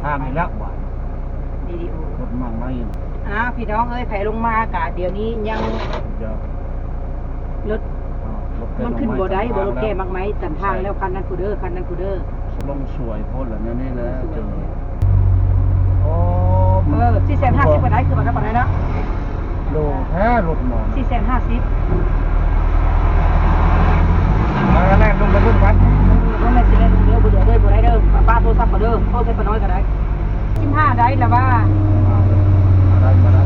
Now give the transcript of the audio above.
ທາງນີ້ແລ້ວບາດ ວິດີໂອ ລົດມາໃໝ່. ອ້າວ ພີ່ນ້ອງເອີຍ ໃຜລົງມາກະດຽວນີ້ຍັງ ດຽວ ລົດ ອ້າວ ລົດ ມັນຂຶ້ນບໍ່ໄດ້ບໍ່ ລົດແກ່ມາກໄມ້ຕັນທາງແລ້ວ. ຄັນນັ້ນພຸ້ນເດີ ຄັນນັ້ນພຸ້ນເດີ ລົງສວຍໂພດລະ ແນວນີ້ແຫຼະ ລົງສວຍ ເຈີ ໂອ້ ເອີ ສີ່ແສນຫ້າສິບ ກໍໄດ້ ຄືວ່າກັນປານນັ້ນເນາະ. ໂດແທ້ລົດໝໍນະ ສີ່ແສນຫ້າສິບ. ມາແລ່ນລົງໄປລຸ້ນກັນ ເອີ ບໍ່ແມ່ນຊິແລ່ນລົງເດີ ບໍ່ເຫຼືອເດີ ບໍ່ໄດ້ເດີ ປ້າໂທລະສັບເຂົາເດີ ໂທໃສ່ປ້ານ້ອຍກໍໄດ້. ສິບຫ້າໄດ້ລະວ່າ ມາເດີ ມາໄດ້ ມາໄດ້